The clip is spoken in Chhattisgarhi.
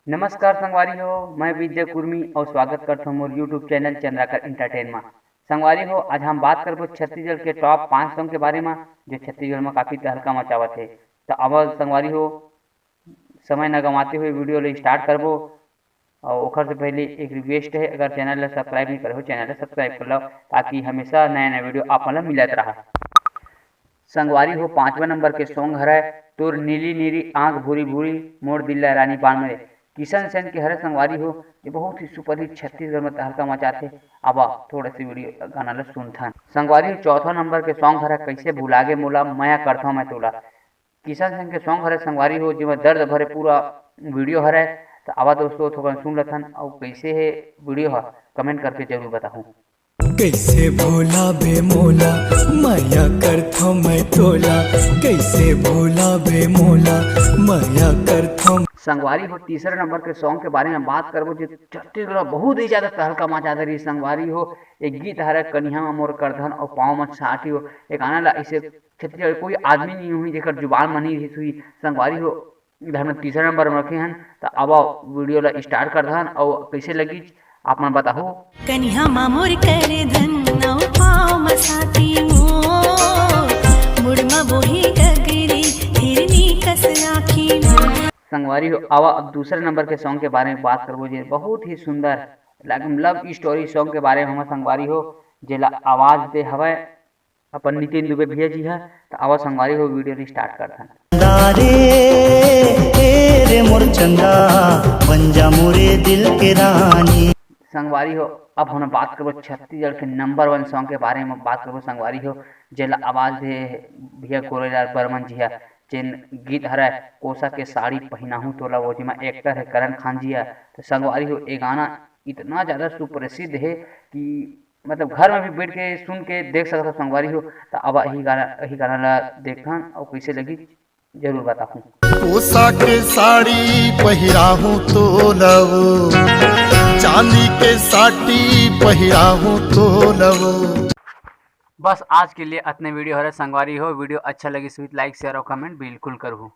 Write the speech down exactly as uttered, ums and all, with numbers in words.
नमस्कार संगवारी हो, मैं विद्या कुर्मी अउ स्वागत करथों मोर YouTube चैनल चंद्राकर एंटरटेन मा। संगवारी हो, आज हम बात करबो छत्तीसगढ़ के टॉप पाँच सॉन्ग के बारे मा, जो छत्तीसगढ़ मा काफी तहलका मचावत हे। त अब संगवारी हो, समय न गंवाते हुए वीडियो ल स्टार्ट करबो। अउ ओखर से पहले एक रिक्वेस्ट है, अगर चैनल ला सब्सक्राइब नहीं करे हो, चैनल ला सब्सक्राइब कर लो, ताकि हमेशा नया नया वीडियो आप मन ला मिलत रहा। संगवारी हो, पांचवा नंबर के सॉन्ग हरय तोर नीली नीली आंख भूरी भूरी, मोर दिल ला रानी बान मेरे। किशन सेन के हरय संगवारी हो, ये बहुत ही सुपरहिट छत्तीसगढ़ में तहलका मचाथे। अब थोड़ा सी वीडियो गाना ला सुनथन। संगवारी हो, चौथा नंबर के सॉन्ग हरय कैसे भुलागे मोला, मया करथों मैं तोला। किशन सेन के सॉन्ग हरय संगवारी हो, जेमा दर्द भरे पूरा वीडियो हरय। त आवा दोस्तों, थोकन सुन लथन, अउ कैसे हे वीडियो ह, कमेंट करके जरूर बताहू। कैसे भुलाबे मोला, मया करथों मैं तोला। कैसे भुलाबे मोला, मया करथों। संगवारी हो, तीसरे नंबर के सॉन्ग के बारे में बात करबो, जो छत्तीसगढ़ में बहुत ही ज्यादा तहलका मचा दे रही। संगवारी हो, एक गीत हरय कनिहा में मोर करधन अउ पाँव में छाटी हो। एक गाना ला इसे छत्तीसगढ़ कोई आदमी नहीं हुई जेकर जुबान म नहीं रहिस हुई। संगवारी हो, इधर में तीसरा नंबर में रखे हन। त आवा वीडियो ला स्टार्ट करथन अउ कैसे लगी आप मन बताहू। कनिहा मा मोर करधन अउ पाँव मा छाटी मोर, मुड़ मा बोही गगरी हिरनी कस आँखी मोर। संगवारी हो, आवा अब दूसरे नंबर के सॉन्ग के बारे में बात करबो, जे बहुत ही सुंदर एकदम लव स्टोरी सॉन्ग के बारे में हम संगवारी हो, जेला आवाज दे हवय अपन नितिन दुबे भैया जी ह। त आवा संगवारी हो, वीडियो ला स्टार्ट करथन। दारे ए रे मोर चंदा, बन जा मोरे दिल के रानी। संगवारी हो, अब हम बात करबो छत्तीसगढ़ के नंबर वन सॉन्ग के बारे में बात करबो संगवारी हो, जेला आवाज दे भैया गोरेलाल बर्मन जी ह, जेन गीत हरय कोसा के साड़ी पहिनाहूँ तोला, वो जेमा एक्टर है करण खान जी ह। त संगवारी हो, ये गाना इतना ज्यादा सुप्रसिद्ध है कि मतलब घर में भी बैठ के सुन के देख सकत हो संगवारी हो। त अब यही गाना, यही गाना ला देखथन अउ कैसे लगी जरूर बताहूँ। कोसा के साड़ी पहिराहूँ तोला वो, चांदी के साटी पहिराहूँ तोला वो। बस आज के लिए अतने वीडियो हरे संगवारी हो। वीडियो अच्छा लगी सुई त लाइक, शेयर अउ कमेंट बिल्कुल करहू।